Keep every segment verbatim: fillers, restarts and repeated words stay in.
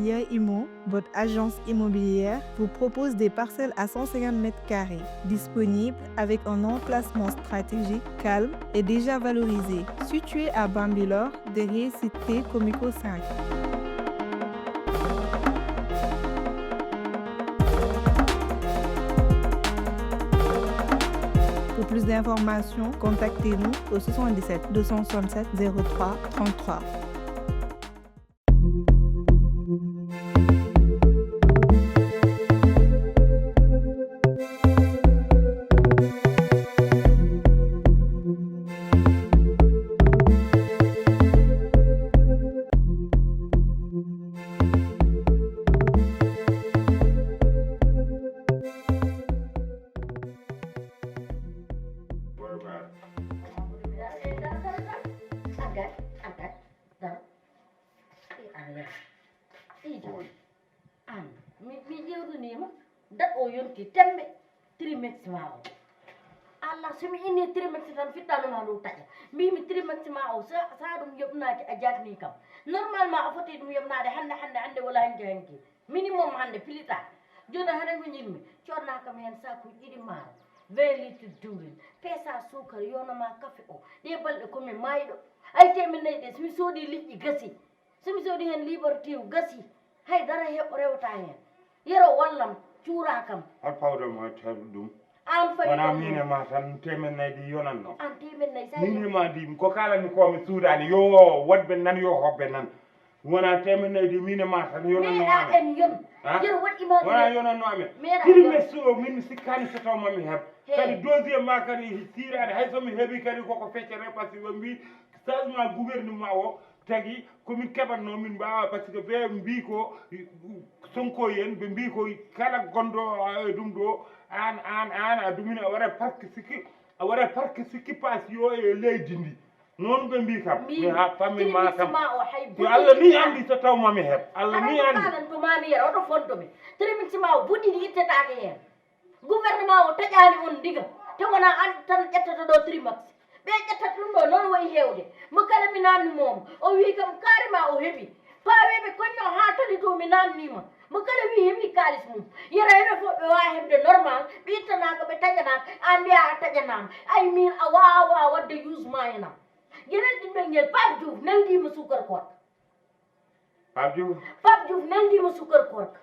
Imo, votre agence immobilière, vous propose des parcelles à cent cinquante mètres carrés, disponibles avec un emplacement stratégique, calme et déjà valorisé. Situé à Bambilor, derrière Cité Comico cinq. Pour plus d'informations, contactez-nous au soixante-dix-sept deux cent soixante-sept zéro trois trente-trois. Alhamdulillah. Eh, dara, dara, dara. Agat, agat, dara. Eh, Allah. Eh, jam. An, mi, mi ƴeewdaniima, dat o yonti tembe, Trimex ma o. Allah, so mi inni Trimex tan, fittaandu ma ndu taƴa. Mbimi Trimex ma o, sa, sa ɗum yoɓnaaki, a jaakni kam. Normalement, a foti ɗum yoɓnaade hannde, hannde, hannde, wala hanki, hanki. Minimum hannde, pilita. Jooni hannde ko njiɗmi, codna kam heen saakuuji ɗiɗi maaro, vingt litres diwlin, peesa suukar, yonama kafe o. Ɗee balɗe ko mi maayɗo. Ay, teemen nayi ɗe, so mi soodi liƴƴi gasi. So mi soodi heen liibar tew gasi, hay dara he-, rewata heen. Yero wallam, cuura kam. Har pawɗo ma tan ɗum. An fawi wona ɗum. Min e ma tan teemen nayi ɗi yonatno. An teemen nayi sa min e ma ɗi, ko kaalami ko mi suudaani, yo woɗɓe nan, yo hoɓɓe nan. Wona teemen nayi ɗi min e ma tan yonatno amen. En yon. Ha? Yero waɗi ma wona yonatno amen. Meeɗa yon. Tiri mes o min mi sikkaani so taw ma mi heɓ. He. Kadi deuxième ma kadi siiraade, hay so mi heɓi kadi koko feccere, parce que ɓe mbi changement gouvernement o, tagi ko min keɓatno min mbaawa, parce que ɓe mbi ko Sonko en, ɓe mbi ko kala gonɗo e ɗum ɗo, an, an, an, a dumina, a waɗa parc sikki, a waɗa parc sikki pass yo e leydi ndi. Noon ɓe mbi kam. Mi ha fammi ma kam. Yo Allah ni andi so taw ma mi heɓ. Allah ni andi. Ko mami yara, oto fonto mi. Trimix ma o buɗɗiɗi ittetaake heen. Gouvernement o taƴaani on ndiga, te wonaa an tan ƴettata ɗo Trimax. Ɓe ƴettata ɗum ɗo noon wayi heewde. Mo kala mi naamni mo, o wii kam carrément o heɓi. Paaweeɓe koñno haa toli to mi naamniima. Mo kala wii heɓi kaalis mum. Yero heɓe fof ɓe waawi heɓde normal, ɓe ittanaaka, ɓe taƴanaaka, aan mbiyaa a taƴanaama. Ay miin a waawaa waɗde use ma e nam. Genel ɗimmel ngel Pape Diouf neldiima suukar koorka. Pape Diouf. Pape Diouf neldiima suukar koorka.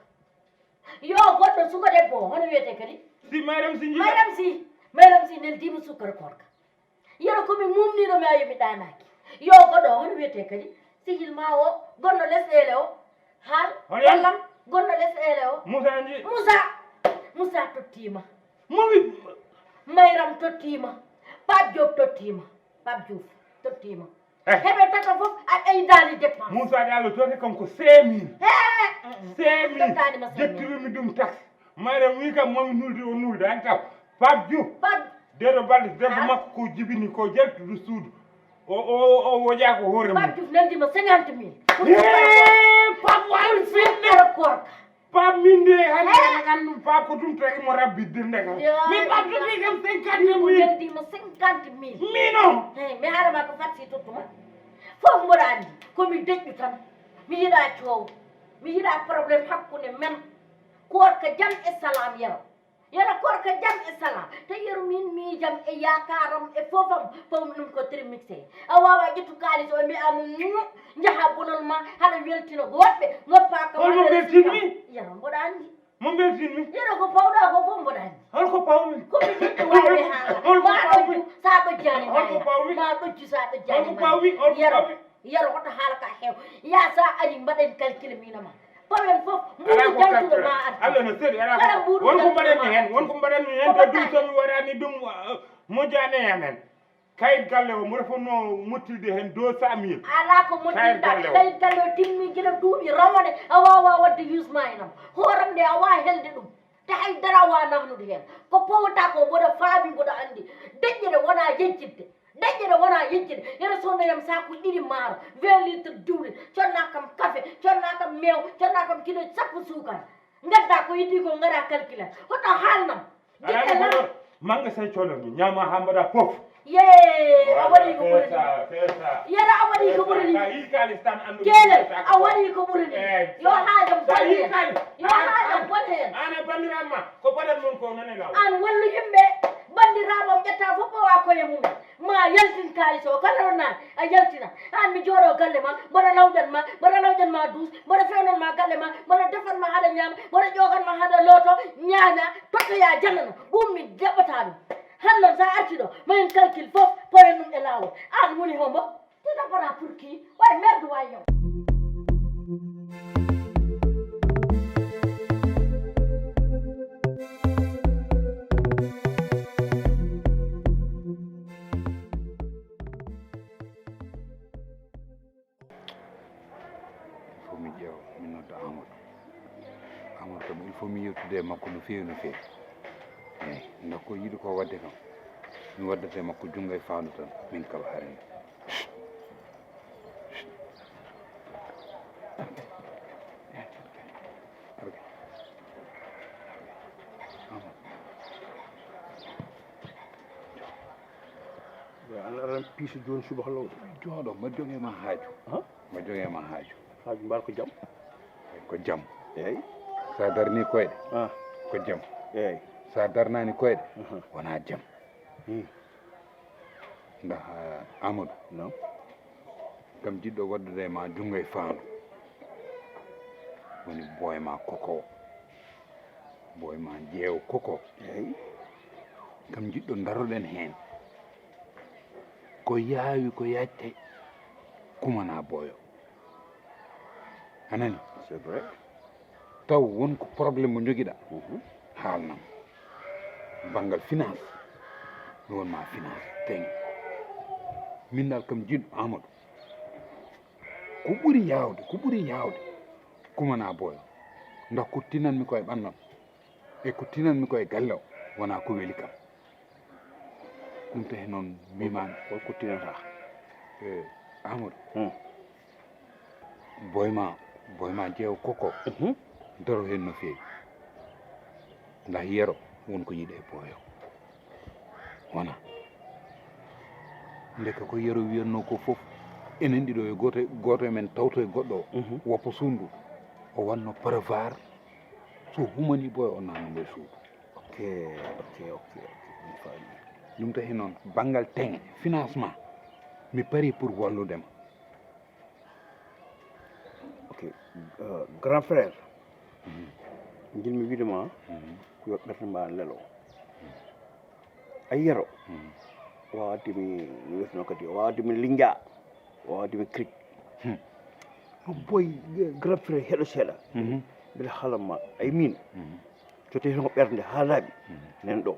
Yo goɗɗo suka debbo, hono wiyetee kadi? Si Mayram si njiɗa. Mayram si, Mayram si neldiima suukar koorka. Yero ko mi mumniiɗo mi ayo mi ɗaanaaki. Yo goɗɗo, hono wiyetee kadi? Sihil ma o, gonɗo lesɗeele o. Hal, hono yan? Wallam, gonɗo lesɗeele o. Moussa Nji. Moussa. Moussa tottiima. Momi. Mayram tottiima. Pape Diop tottiima. Pape Diouf tottiima. Eh. Heɓe tata fof a ɓeydaani dépense. Moussa Diallo tote kam ko cinq mille. He! Cinq mille. Tottaani ma cinq mille. Jettirumi ɗum taxe. Mayram wi kam momi nulde o nulde an kam. Pape Diouf. Pape. Deɗo balɗe debbo makko ko jibini ko jaltudu suudu. O, o, o woƴa ko hoore mum. Pape Diouf nandima cinquante mille. Hee, Pape wawi fitde. Koorka. Pape min de hannde aɗa anndu Pape ko ɗum tagi mo rabbitde ndeka. Min Pape jogi kam cinquante mille. Nandima cinquante mille. Min o. Hey, mi haala ma ko fatti tottuma. Fof mboɗa anndi ko mi deƴƴu tan. Mi yiɗa coow. Mi yiɗa problème hakkunde men. Koorka jam e salam yero. Yero koorka jam e salam. Te yero min miijam e yaakaaram e fofam, fawmi ɗum ko Trimax. A waawaa ƴettu kaalis o mbiyaa mum, mm, njaha bonol ma, haɗa weltina ko woɗɓe, ngoppa kam. Holmo haɗa weltinmi? Yero mboɗa anndi. Mo mbeltinmi? Yero ko pawɗa ko fof mboɗa anndi. Holko pawmi? Ko mi ɓiɗɗo waɗde haala. Holko pawmi? Ma ɗojju sa ɗojjaani ma. Holko pawmi? Ma ɗojju sa ɗojjaani ma. Holko pawmi? Holko pawmi? Yero. Yero, woto haala ka heew. Yaa, so a arii, mbaɗen calcul, miin e maa. Pawen fof, mbuuɗu jaltuɗo ma arti. Allah no seeɗi, alaa ko. Kala mbuuɗu jaltuɗo ma arti. Won ko mbaɗanmi heen, won ko mbaɗanmi heen, te ɗum so mi waɗaani ɗum, uh, moƴƴaani e amen. Kayit galle o, mboɗo fotnoo mottirde heen deux cent mille. Alaa ko mottirɗaa. Kayit galle o. Kayit galle o timmi gila duuɓi rawane, a waawaa waɗde use ma e nam. Hooram nde, a waawaa helde ɗum. Te hay dara a waawaa nahnude heen. Ko powata ko, mboɗo faami, mboɗo anndi. Deƴƴere wonaa yejjitde. Deƴƴere wonaa yejjitde. Yero sodnoyam saakuuji ɗiɗi maaro, vingt litres diwlin, codna kam kafe, codna kam meew, codna kam kilo sappo suukar. Ngadda ko yiɗi ko, ngara calculer. Hoto haalnam. Alaa ko jiɗɗa mbaɗa, manga say coodanmi, ñaama haa mbaɗa fof. Yee, a waɗi ko ɓuri. Yero a waɗi ko ɓuri. Sa yi kalis tan andu. Kele, a waɗi ko ɓuri ni. Yo haajam boni heen. Yo haajam boni heen. Ana bandiram ma ko padat mon ko nane law. An wallu yimɓe, bandiraaɓe on ƴetta fof ɓowa koye mumen. Ma yaltin kalis o kala ɗo naan a yaltina. An mi jooɗo galle ma, mboɗo lawƴan ma, mboɗo lawƴan ma duus, mboɗo fewnan ma galle ma, mboɗo defan ma haɗa ñaama, mboɗo ƴoogan ma haɗa looto, ñaaña, tottoya jannano. Ɗum mi jaɓata ɗum. Hannon sa arti ɗo, ma en calcul fof, poyen ɗum e laawol. An woni hombo? Tino para pour qui? Way merdu way yow. Fof mi ƴeewa mi nodda Amadou. Amadou kam il faut mi yewtude e makko no feewi no feewi. Eyi, ndax ko yiɗi ko wadde kam mi waddata e makko junngo e faandu tan min kam harani. An aran piiso jooni suba holo. Jooɗo, ma joge ma haaju. Ma joge ma haaju. Haaju mbaal ko jam. Ko jam. Eyi. Sa darni koyɗe. Ah. Ko jam. Eyi. Sa darnani koyɗe. Wona jam. Hmm. Ndax Amadou. Non. Kam jiɗɗo waddude ma junngo e faandu. Woni boy ma koko. Boy ma jeewo koko. Eyi. Kam jiɗɗo daroɗen heen. Ko yaawi ko yaajtay kumana booyo. A nani? C'est vrai. Taw won ko problème mo jogiɗa. Haalnam. Banngal finance. Mi won ma finance teng. Min dal kam jiɗɗo Amadou. Ko ɓuri yaawde, ko ɓuri yaawde. Kumana booyo. Ndax ko tinanmi ko e ɓannam. E ko tinanmi ko e galle o wona ko weli kam. Ɗum tahi noon mbimaami. Hol ko tinata? E Amadou. Boyma boyma jeewo koko. Daro heen no feewi. Ndah yero won ko yiɗe e booyo. Wona. Ndeke ko yero wiyatnoo ko fof enen ɗiɗo e gooto gooto e men tawto e goɗɗo o. Woppa suudu o wonno prévoir so humani booyo o naatno ngo e suudu. Ok, ok, ok, ok. Mi faami. Ɗum tahi noon banngal teŋe financement mi pari pour wallude ma. Ok, grand frère, njiɗmi wiide ma ko yo ɓernde ma lelo. A yero wawa demi no wiyatno kadi o wawa demi linja o wawa demi cric. No boy grand frère heɗo seeɗa. Mbiɗa haalanma ay min so tawi tan ko ɓernde ha laaɓi nen ɗo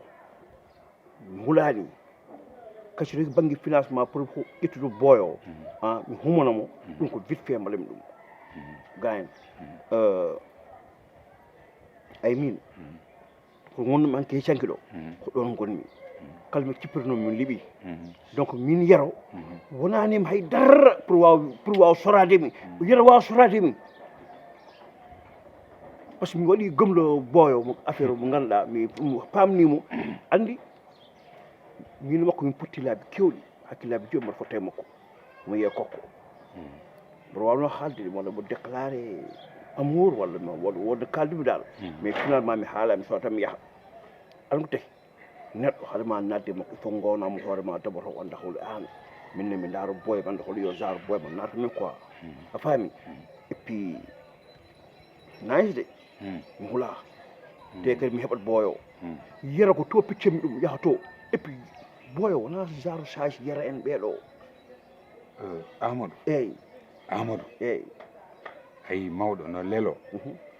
mi hulani. Kasi reki banggue financement pour ƴettude booyo o mi humana mo. Ɗum ko vite fait mbaɗami ɗum gayen. Ay min ko gonɗum an ke canki ɗo ko ɗon gonmi. Kala mi cippirno min liɓi. Donc min yero wonanima hay darra pour waw pour waw sorade mi. Yero wawa sorade mi. Par ce que mi waɗi gomlo booyo mo affaire mo ganduɗa mi pamnimo. Andi min makko min potti laabi kewɗi hakkillaji joyi mbaɗa fotta e makko. Mo yiya kokko mboɗo wawno haalde walla mo déclaré amour walla wonde kaldumi dal. Mais finalement mi haala mi sowata mi yaaha. Aɗa ko tahi neɗɗo haade ma nadde makko il faut gownamo hoorema daboto wonda hol an. Minne mi daaro boye ɓanɗo hol yo daaro boye ma naata min quoi. A faami? Et puis nice de. Mi hula te kadi mi heɓat booyo. Yero ko to piccami ɗum yaha to. Et puis booyo wona genre sage yero en ɓeeɗo. Amadou. Eyyi. Amadou. Eyyi. Ayi mawɗo no lelo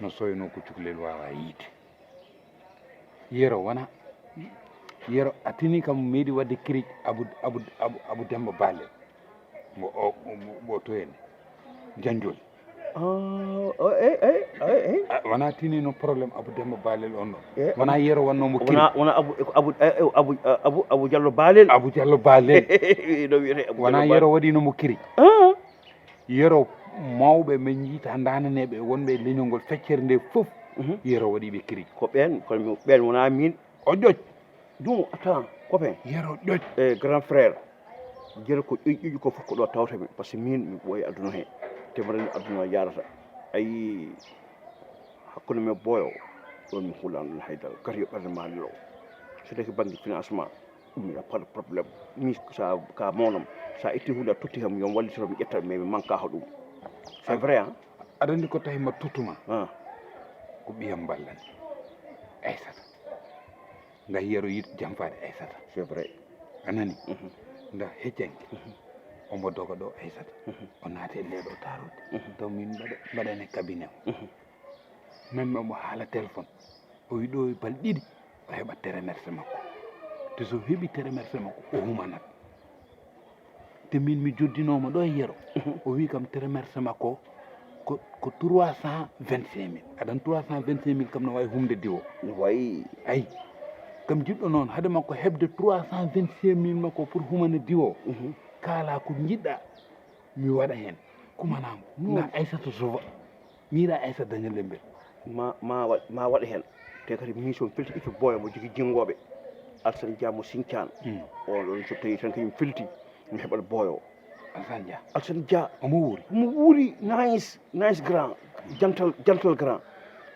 no soyno ko cukalel wawa yiide. Yero wona yero a tini kam meeɗi wadde kirij abu abu abu abu demba balle. Mo o mo to en janjol. Eyyi eyyi eyyi. Wona tini no problème abu demba balel on ɗo. Wona yero wonno mo kiri. Wona abu abu abu abu abu jallo balel. Abu jallo balel. Wona yero waɗino mo kiri. Yero mawɓe men jiita dananeɓe wonɓe e leñol ngol feccere nde fof. Yero waɗiɓe kiri. Ko ɓen kono ɓen wona min. O ƴoƴ. Ɗum attends copain. Yero ƴoƴ. E grand frère. Jere ko ƴoƴ ƴoƴi ko fof ko ɗo tawta mi, par ce que min mi ɓooyi aduna he. Te mbaɗani aduna yarata. Ayi, hakkunde men boyo, ɗon mi hulan ɗon haydara. Kadi yo ɓernde ma nelo. So deke bannge financement, ɗum ina pas de problème. Mi sa ka mawnam, sa itti hunde a totti kam, yo mi wallitor mi ƴetta, mais mi manque ha ɗum. C'est vrai, hein? Aɗa anndi ko tawi ma tottuma? Ah. Ko ɓiyam mballani. Aysata. Nga yero yiɗ jamfaade Aysata. C'est vrai. A nani? Mhm. Nda heccanke. Mhm. Omo doga ɗo Aysata. Mhm. O naati e nde ɗo taarode. Mhm. Taw min mbaɗa, mbaɗane cabinet o. Mhm. Même omo haala téléphone. O wi ɗo e balɗe ɗiɗi, o heɓat térémerse makko. Te so heɓi térémerse makko, o humanat. Te min mi joddinooma ɗo e yero. Mhm. O wi kam térémerse makko ko, ko trois cent vingt-cinq mille. Aɗan trois cent vingt-cinq mille kam no wawi humde diwo. No wayi. Ayi. Kam jiɗɗo noon, hade makko heɓde trois cent vingt-cinq mille makko pour humana diwo. Mhm. Kaala ko jiɗɗa, mi waɗa heen. Kumanaa mo. Non. Nga Aysata Sova. Miira Aysata Daña Lembel. Ma, ma wa-, ma waɗa heen. Te kadi mission filti ito boyo mo jogi jinngooɓe. Alsan Dia mo Sincaan. Hmm. On ɗon so tawi tan kañum filti, mi heɓat boyo. Alsan Dia. Alsan Dia. Omo wuuri? Omo wuuri, nice, nice grand. Jantal, jantal grand.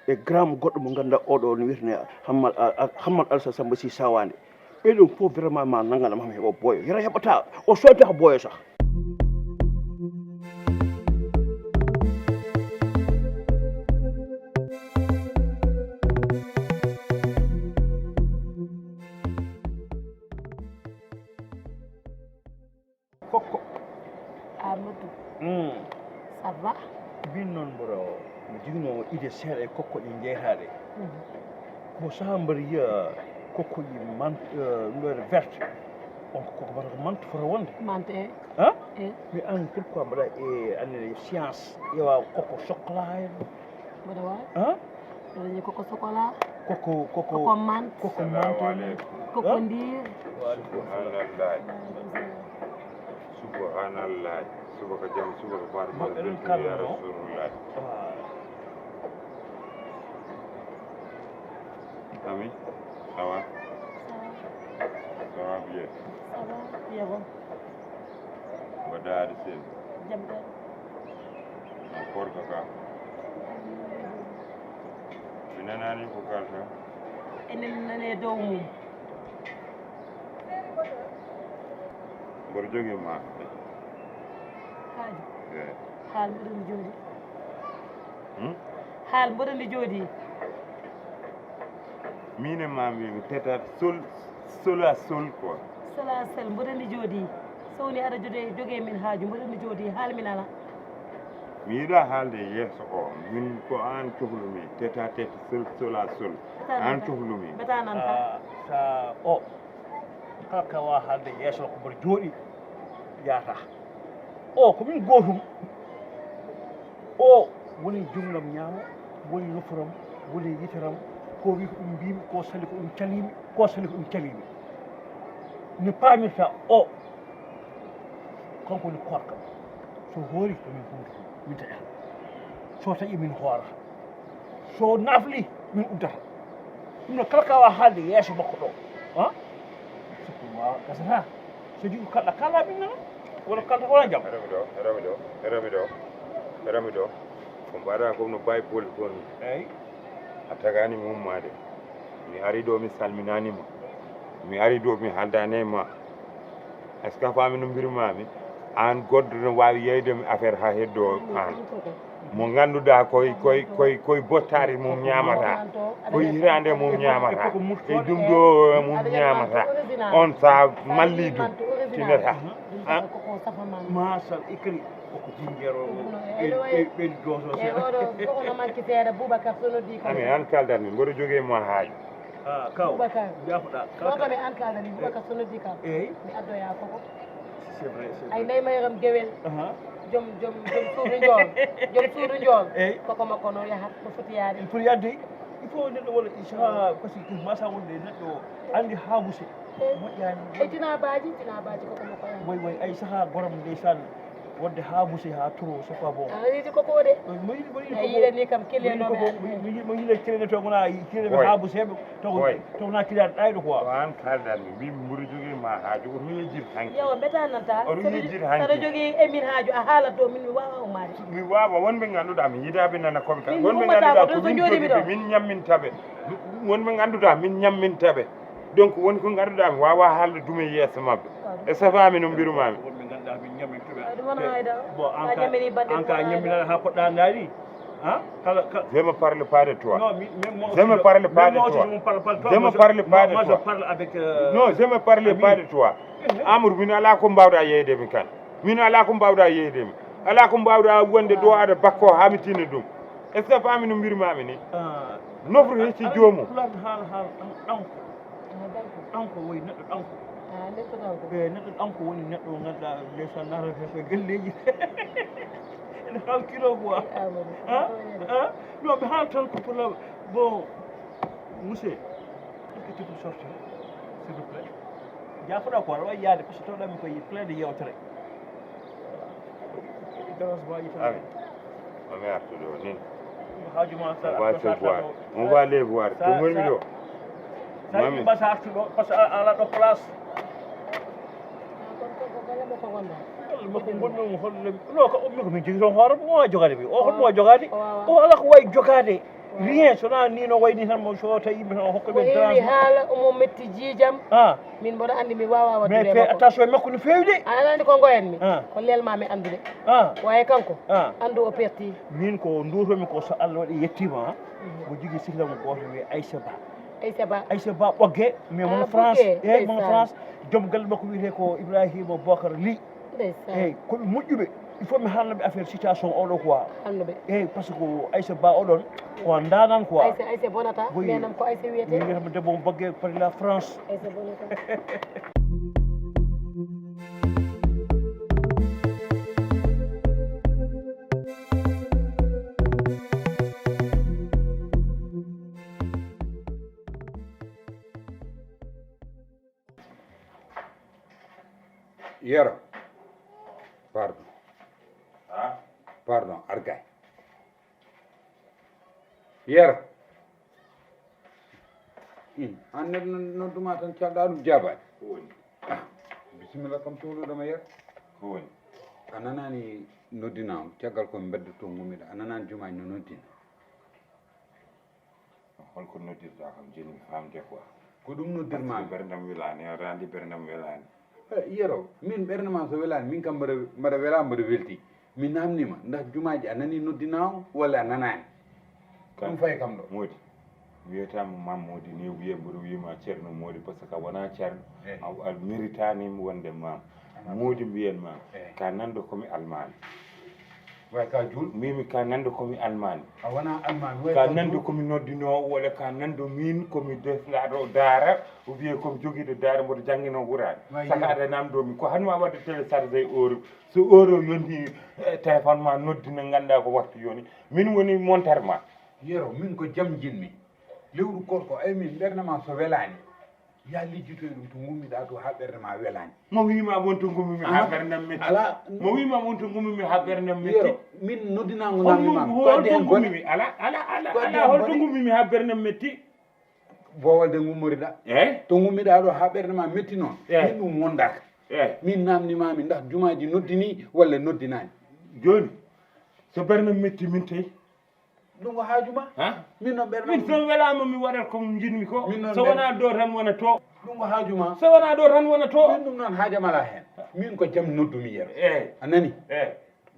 E grand mo goɗɗo mo ngannduɗaa oɗo no wiyetee Hammat, a, a, Hammat Alsan Samba Sy Sawande. Ɓee ɗon fof vraiment ma nannganam ham heɓa boyo. Yero heɓata, o soyta ko boyo sax. Kokko. Amadou. Mm. Ça va? Min noon mboɗo, mi joginoo idée seeɗa e kokko ɗi jeytaaɗe. Mhm. Ko sahaa mboɗo yiya kokkoji man, eh, ɗum ɗo verte. On ko koko mbata ko mante fota wonde. Mante, eh. Ha? Eh. Mi an pourquoi mbaɗa e annene science ƴeewa kokko chocolat en. Mboɗo waawi. Ha? Mboɗo yiya kokko chocolat. Kokko, kokko, kokko mante. Kokko mante. Salamu aleykum. Kokko ndir. Wa aleykum salam. Subhanallah. Subhanallah. Subaka jam, subaka fatima. Mboɗo ɗon kalmo. Ya Rasulullah. Ah. Ami, ça va? Ça va. Ça va bien? Ça va, Yabo. Mbaɗɗa aɗa selli? Jam tan. No korka ka? Mi nanaani ko kalta. Enen nane dow mum. Mboɗo jogii ma. Haaju. Eh. Haal mboɗo ndi jooɗi. Hmm? Haal mboɗo ndi jooɗi. Min e ma mi, mi teta sol, sol à sol quoi. Sol à sol, mboɗo ndi jooɗi. So woni aɗa jode-, jogee min haaju, mboɗo ndi jooɗi, haal mi nana. Mi yiɗa haalde yeeso o, min ko aan cohlumi, tête à tête, sol, sol à sol. Aan cohlumi. Mbata nanta. Ah, sa o. Kala ka waawa haalde yeeso makko mboɗo jooɗi, yaata. O ko min gootum. O woni junngo am ñaamo, woni nofuru am, woni yitere am. Ko wi ko ɗum mbiymi, ko sali ko ɗum calimi, ko sali ko ɗum calimi. Mi paamirta o, kanko woni koorka. So hoori ko min huuta, min taƴata. So taƴi min hoorata. So nafli min uddata. Ɗum no kala ka waawa haalde yeeso makko ɗo. Ha? Sikku ma gasata. So jiɗi kalɗa, kala min nana. Wala kalta wala jam. Rami ɗo, rami ɗo, rami ɗo, rami ɗo. Ko mbaɗa ko no bawi poli ko ni. Eyi. A tagaani mi ummaade. Mi ari ɗo mi salminaani ma. Mi ari ɗo mi haaldaani e ma. Est-ce que a faami no mbirmaami? Aan goɗɗo no waawi yeyde mi affaire haa heddoo aan. Mo ngannduɗaa koye, koye, koye, koye bottaari mum ñaamata, koye hiraande mum ñaamata, e ɗum ɗo mum ñaamata. On sa malli ɗum, tinata. Ah. Masal ikri, koko jinjero, ɓe, ɓe, ɓe doso seeɗa. Ami, aan kaldan mi, mboɗo jogii mo haaju. Ah, kaw. Boubacar. Jaafoɗa. Kala ko mi an kala ni, Boubacar so noddi kam. Eyi. Mi addoya koko. C'est vrai, c'est vrai. Ay, nayi mayaram gewel. Aha. Joom, joom, joom suudu njool. Joom suudu njool. Eyi. Koko makko no yahat, ko foti yaade. Il faut yadde. Il faut neɗɗo walla, inchallah, parce que ma sa wonde neɗɗo andi ha musi. Eyi. Moƴƴani. E jinabaaji, jinabaaji koko makko yahat. Way, way, ay saha goram ndeysaan. Wonde haa busi haa toro, c'est pas bon. A yiɗi ko ko de. Mo yiɗi, mo yiɗi ko. A yiɗani kam mo yiɗi ko. Mo yiɗi, mo yiɗi kile ne to gona kile ne haa busi hebe to. To na kila ɗayɗo quoi. Ko an kaldan mi, min mburi jogi ma haaju, o min yejjir hanki. Yawa, mbeta nanta. O min yejjir hanki. Saɗa jogi e min haaju, a haala to min mi wawa o maari. Mi wawa, wonɓe ngannduɗaa mi yiɗaaɓe nana koɓe kan. Wonɓe ngannduɗaa ko min jogiɓe, min ñammintaɓe. Wonɓe ngannduɗaa min ñammintaɓe. Donc woni ko ngannduɗaa mi wawa haalde dume yeeso maɓɓe. E safaami no mbirumaami. Wonɓe ngannduɗaa min ñammintaɓe. Bon, an ka ñamminaa haa poɗɗa ndaari. Hein? Kala, kala. Je me parle pas de toi. Non, mi, même moi aussi, je me parle pas de toi. Je me parle pas de toi. Moi, je parle avec, euh, non, je me parle pas de toi. Amadou, min alaa ko mbawɗa yeeyde mi kan. Min alaa ko mbawɗa yeeyde mi. Alaa ko mbawɗa wonde ɗo aɗa bakko haa mi tinna ɗum. Est-ce que faami no mbirumaami ni? Nofru hecci joomum. Pulaar haala, haala ɗan, ɗanko. Ɗanko woyi neɗɗo ɗanko. Ah, neɗɗo ɗanko. E neɗɗo ɗanko woni neɗɗo o ngannduɗaa ndeysaan naatata heen koye galleeji. Ene haal kilo quoi. Amadou. Hein? Hein? Non, mi haal tan ko pour la, bon, monsieur, est-ce que tu peux sortir, s'il vous plaît? Jaafoɗaa ko aɗa wawi yaade, parce que tawɗaa mi koye plein de yewtere. Ami. On va artude o nin. On va se voir. On va les voir. Ko gonmi ɗo. Mami. Mbasa artuɗo, parce que ala ɗo place. Makko gonmi mo holle. No ko ummi ko min jogi toon hoore mo jogaade mi. O hono mo jogaade. O ala ko wawi jogaade. Rien, so na ni no wayni tan mo so tawi yimɓe tan o hokka ɓe. Mo heewi haala, omo metti jiijam. Ah. Min mboɗo anndi mi waawaa waɗde. Mais fais attention e makko no feewi de. A nani ko ngoyanmi? Ah. Ko lelma mi anndude. Ah. Waye kanko? Ah. Anndu o perti. Min ko ndutomi ko so Allah waɗi yettima, ah. Mhm. Mo jogii sehil am gooto wiyee Aissa Ba. Aissa Ba. Aissa Ba Ɓogge, mais mono France. Eyi, mono France. Joom galle makko wiyetee ko Ibrahima Bokar Ly. Ndeysaan. Eyi, ko ɓe moƴƴuɓe. Il faut mi haalna ɓe affaire situation oɗo quoi. Haalna ɓe. Eyi, parce que Aissa Ba oɗon ko ndanan quoi. Aissa, Aissa bonata. Oui. Nenam ko Aissa wiyete. Min wiyata mo debbo mo Bogge Paris la France. Aissa bonata. Yero. Pardon. Ha? Pardon, argay. Yero. Hmm, an neɗɗo nodduma tan calɗa ɗum jaabaade. Ko woni? Ah, bisimilla kam towluɗoma Yero. Ko woni? A nanani noddina on, caggal ko mbeddoto ngumiɗa, a nanani jumaaji no noddina. Holko noddirɗa kam, jooni mi faamde quoi. Ko ɗum noddirmaami. Ɓerndam welaani, a randi ɓerndam welaani. Eh, Yero, min ɓernde ma so welaani, min kam mbaɗa, mbaɗa wela, mbaɗa welti. Mi namnima, ndax jumaaji a nani noddina o, walla a nanaani? Ɗum fayi kam ɗo. Moodi, wiyataama Mam Moodi ni, wiye mboɗo wiyma Ceerno Moodi, parce que a wona ceerno, a, a méritaani wonde Mam. Moodi mbiyen ma, ka nanɗo komi almaami. Way ka juul. Mimi ka nanɗo komi almaami. A wona almaami, way ka nanɗo komi noddinoowo, walla ka nanɗo min komi deslaaɗo daara, ou bien komi jogiiɗo daara, mboɗo janngino wuraani. Saka aɗa namndo mi, ko hanma waɗde téléchargé euro. So euro yoni, eh, téléphone ma noddina, ngannda ko waktu yoni. Min woni montar ma. Yero, min ko jam jinmi. Lewru koɗko, ay min ɓernde ma so welaani. Ya lijjitoy ɗum to ngummiɗa to ha ɓernde ma welani. Mo wiima won to ngummimi ha ɓernde am metti. Ala. Mo wiima won to ngummimi ha ɓernde am metti. Yero, min noddinango namni ma. Ko addi hen gone? Ala, ala, ala, ala, hol to ngummimi ha ɓernde am metti? Bowal de ngummoriɗa. Eh? To ngummiɗa ɗo ha ɓernde ma metti noon. Eh. Min ɗum wondaka. Eh. Min namni mami ndax jumaji noddini walla noddinani. Joni, so ɓernde am metti min tawi. Ɗum ko haaju ma. Ha? Min noon ɓernde min am so welama mi waɗat ko jinmi ko. Min noon so wona ɗo tan wona to. Ɗum ko haaju ma. So wona ɗo tan wona to. Min ɗum noon haajam ala hen. Min ko jam noddumi Yero. Eyi. A nani? Eyi.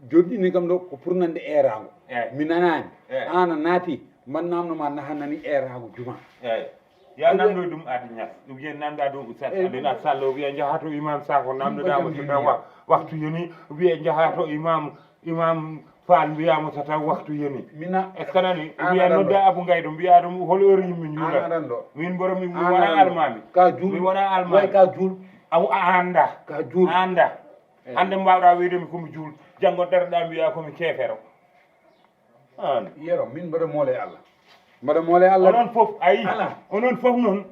Joɗɗini kam ɗo ko pour nande eeraango. Eyi. Mi nanaani. Eyi. Aan a naati, man namno ma naha nani eeraango juma. Eyi. Ya namdo ɗum Adi Ñas. Ou bien namda ɗum Oustaz Alioune Sall, ou bien jaha to Imam Sakho, namdoɗa mo sika wa-, waktu yoni, ou bien jaha to Imam Imam Fall mbiya mo so taw waktu yoni. Mina. Est-ce que nani? Ou bien nodda Abu Ngaydo mbiya ɗum hol heure yimmi juula. Min mboro mi, mi wona almami. Ka juul. Mi wona almami. Way ka juul. Aw a anda. Ka juul. Anda. Eh. Hande mbawɗa wiyde mi komi juul. Janngo daroɗa mbiya komi keefero. An. Yero, min mbaɗa moole Allah. Mbaɗa moole Allah. Onon fof, ayi. Ala. Onon fof noon.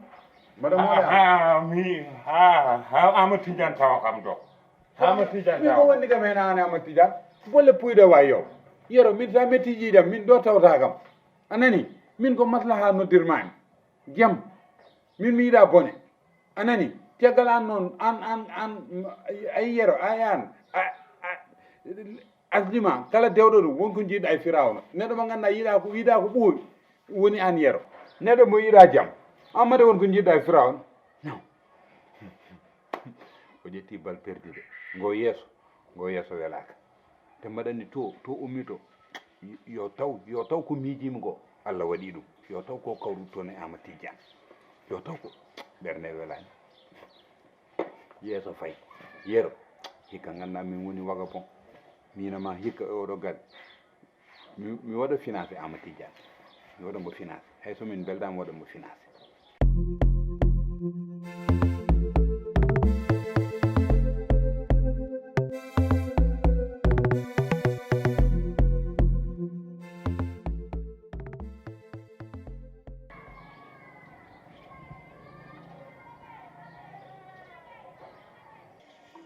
Mbaɗa moole Allah. Ha, ha, mi, ha, ha, Amadou Tidiane tawa kam ɗo. Amadou Tidiane, min ko wondi kam heen aan Amadou Tidiane? Bolle puyɗe wa yow. Yero, min sa metti ƴiiƴam, min ɗo tawta kam. A nani? Min ko maslaha noddirmaami. Jam. Min mi yiɗa bone. A nani? Caggal aan noon, aan, aan, aan, ay Yero, ay aan. A, a, asli ma, kala dewɗo ɗum, won ko njiɗɗa e Firawna. Neɗɗo mo ngannduɗaa yiɗa ko, yiɗa ko ɓooyi, woni aan Yero. Neɗɗo mo yiɗa jam. Amadou, won ko njiɗɗa e Firawna. Non. O ƴetti bal perdude. Ngo yeeso, ngo yeeso welaaka. Te mbaɗani to, to ummi to. Yo taw, yo taw ko miijiimi ko Allah waɗi ɗum. Yo taw ko kawru toon e Amadou Tidiane. Yo taw ko ɓernde welaani. Yeeso fay. Yero, hikka ngannduɗaa min woni vagabond. Miin e ma hikka e oɗo galle. Mi, mi waɗa financé Amadou Tidiane. Mi waɗa mo financé. Hay so min mbeldaama, waɗa mo financé.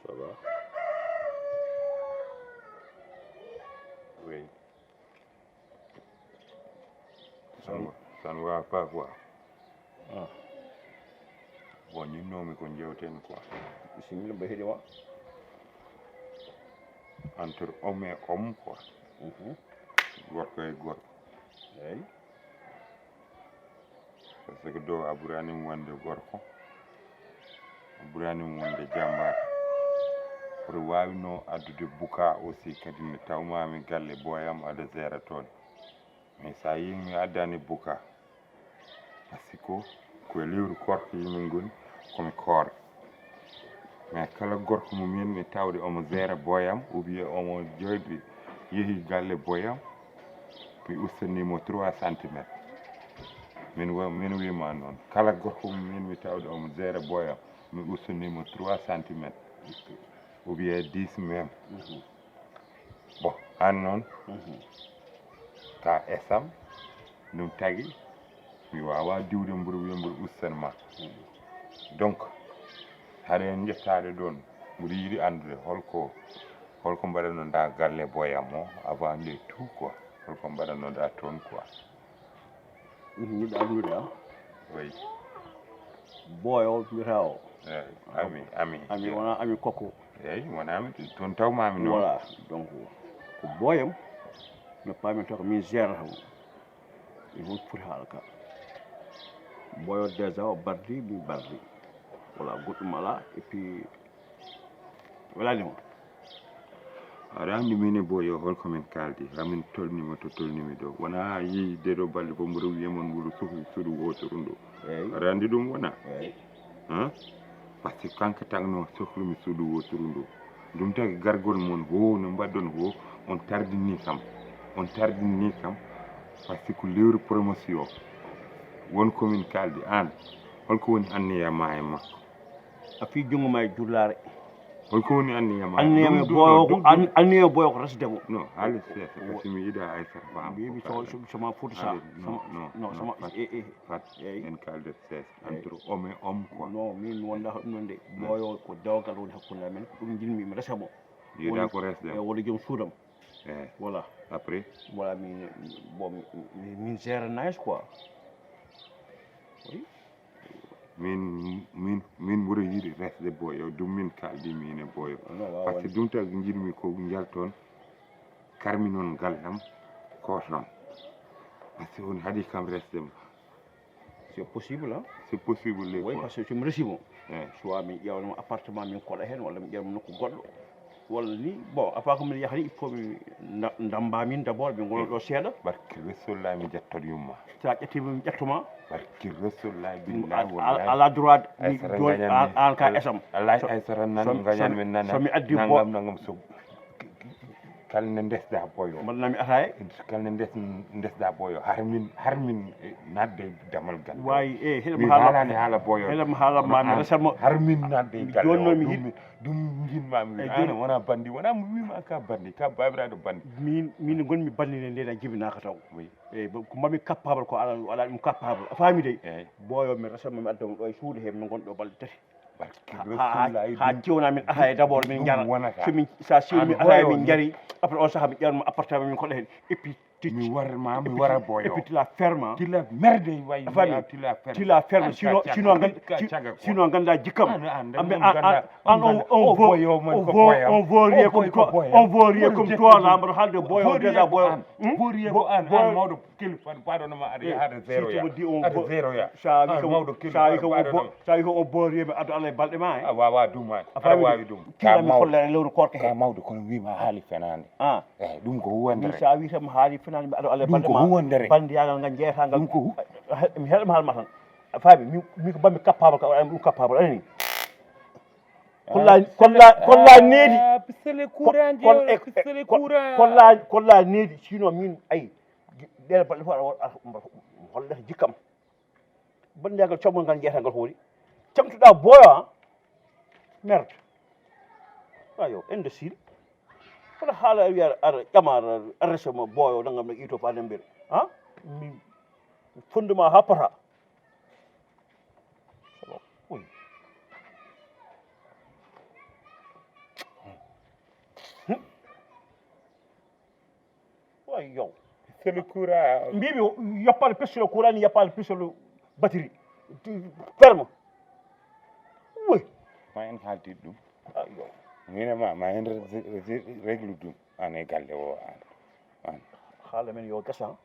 Ça va? Oui. Ça ne va, ça ne va pas, quoi. Ah. Bon, ñinnoomi ko jewten, quoi. Bisimilla, mbo heɗi ma. Entre homme et homme, quoi. Mhm. Gorko e gorko. Eyi. Par ce que ɗo a ɓuraani mo wonde gorko, a ɓuraani mo wonde jambaar. Mboɗo waawino addude buka aussi, kadi nde tawmaami galle booyam aɗa géré toon. Mais so a yii mi addaani buka, par ce que ko e lewru koorka yimɓe ngoni, komi koora. Mais kala gorko mo miin mi tawde omo géré booyam, ou bien omo jooɗi, yehi galle booyam, mi ustanimo trois centimètres. Min wa-, min wiima noon, kala gorko mo miin mi tawde omo géré booyam, mi ustanimo trois centimètres, ou bien dix même. Mhm. Bon, aan noon, mhm, ka esam, ɗum tagi mi waawaa diwde mburu, wiya mburu ustan ma. Mhm. Donc, haɗa en njettaade ɗoon, mboɗo yiɗi anndude holko, holko mbaɗanoɗaa galle booyam o avant de tout, quoi. Holko mbaɗanoɗaa toon, quoi. Mhm, yiɗi anndude, ah. Oui. Booyo mbiyata o. Eyi, ami, ami. Ami wona ami kokko. Eyi, wona ami, toon tawmaami noon. Voilà, donc, ko booyam, no paami taw ko min gérata mo. Ɗum fof foti haala ka. Booyo déjà o bardi, mi bardi. Voilà, goɗɗum alaa, et puis, welaani mo. Aɗa anndi min e booyo holko min kaaldi, haa min tolnima to tolnimi ɗo. Wona a yii de ɗo balɗe fof mboɗo wiya mon mboɗo sohli suudu wootoru ndu. Eyi. Aɗa anndi ɗum wona? Eyi. Hein? Par ce que kanko tagno sohlumi suudu wootoru ndu. Ɗum tagi gargol mon ho no mbaɗɗon ho, on tardini kam. On tardini kam. Par ce que lewru promotion. Won ko min kaaldi aan. Holko woni anniya ma e makko? A fii junngo ma e jullaare. Holko woni anniya ma? Anniya ma e booyo ko, an-, anniya e booyo ko resde mo. Non, haali seeɗa, parce que mi yiɗa Aysata faam. Mbiimi so, so, so ma foti sa. Haali, non, non, non, sama, fat, eh, eh, fat, eyi, en kaaldet seeɗa, eyi, entre homme et homme, quoi. Non, min mi wonda ko ɗum noon de. Hmm. Booyo ko dewgal woni hakkunde amen, ko ɗum njiɗmi mi resa mo. Yiɗa ko resde mo. Woni, eh, woni joom suudam. Eh. Voilà. Après? Voilà, min, bon, min, min gère nice, quoi. Oui. Min, min, min mboɗo yiɗi resde booyo, ɗum min kaaldi min e booyo. Non, waawani. Parce que ɗum tagi njiɗmi ko njalton, karmi noon ngal ɗam, kosam. Parce que on haɗi kam resde ma. C'est possible, hein? C'est possible, les... Oui, quoi. Parce que somi resi mo. Eh. Soit min ƴeewanma appartement, min koɗa heen, walla min ƴeewanma nokku goɗɗo. Walla ni, bon, à part que min yaha ni, il faut min nda-, ndamba min d'abord, min ngona ɗo seeɗa. Barke Rasulullah, mi ƴettat yumma. Sa ƴettiima, mi ƴettuma. Barke Rasulullah, billahi, wallahi. A, a, ala droit, mi jooɗi, an, an ka esam. Alay, so, Aysata nan, so, ngañan so, min nan, so mi addi bo-, nangam, nangam, so, kala nde ndesda booyo. Mbaɗnami ataaya. Kala nde ndes-, ndesda booyo. Har min, har min, eh, naatde damal gal. Wayi, eh, hiɗa mi haala, haalani haala booyo. Hiɗa mi haala ma, mi resat mo. Har min naatde gal. Jooni noon mi yiɗ- Ɗum njiɗ-, ɗum njiɗ-, ma mi wiya, eh, jooni, aan wona banndi, wona mi wiima ka banndi, ka baabiraaɗo banndi. Min, min ngonmi banndi nde, nde na jibinaaka taw. Oui. Eyi, bo-, ko mbaɗmi capable ko alaa, alaa ɗum capable. A faami dey? Eyi. Booyo, mi resat mo, mi adda mo ɗo e suudu he, min ngon ɗo balɗe tati. Ha- ha- ha- ha tiwna min ata e d'abord min jara. So min sa siwni min ata e min jari, après on saha min ƴewan ma appartement min koɗa hen. Et puis tu- mi warma mi wara boyo. Et puis tu la ferme. Tu la merde, way. Fami. Tu la ferme. Tu la ferme. Sinon sinon ganda sinon ganda jikkam. An an an an on on vo on vo on vo rien comme toi, on vo rien comme toi la mbaɗa halde boyo déjà boyo. Boyo an an mawɗo kilifa paɗonoma aɗa yahata zéro ya. Aɗa zéro ya. Sa wi kam mawɗo kilifa paɗonoma. Sa wi kam o boori mi addo Allah e balɗe ma. A wawa dum ma. Aɗa wawi dum. Kila mi follere lewru korka he. Ka mawɗo kono wima haali fenande. Ah. Eh, ɗum ko huwandere. Sa wi kam haali fenande mi addo Allah e balɗe ma. Ɗum ko huwandere. Bandiyagal ngal jeeyatangal. Ɗum ko hu- mi heɗam haal ma tan. A faami mi mi ko bammi capable ka waɗa ɗum capable anani. Kolla kolla kolla needi. Pisele kura ndiyo pisele kura. Kolla kolla needi sino min ay. Ɗeɗe balɗe fof aɗa hollata jikkam. Banndiyagal commol ngal jeeyatangal hoori. Camtuɗa boyo a merde. Ayo imbécile. Kono haala a wiya aɗa ƴama aɗa resema boyo nangam no ito fa nembere. Ha? Mi fonduma ha pota. Way yow. Pistole courant. Mbimi yoppal pistole courant ni yoppal pistole batterie. Ferme. Way. Ma en halti ɗum. Mine ma ma en réglu ɗum. An e galle o an. An. Haala men yo gasa.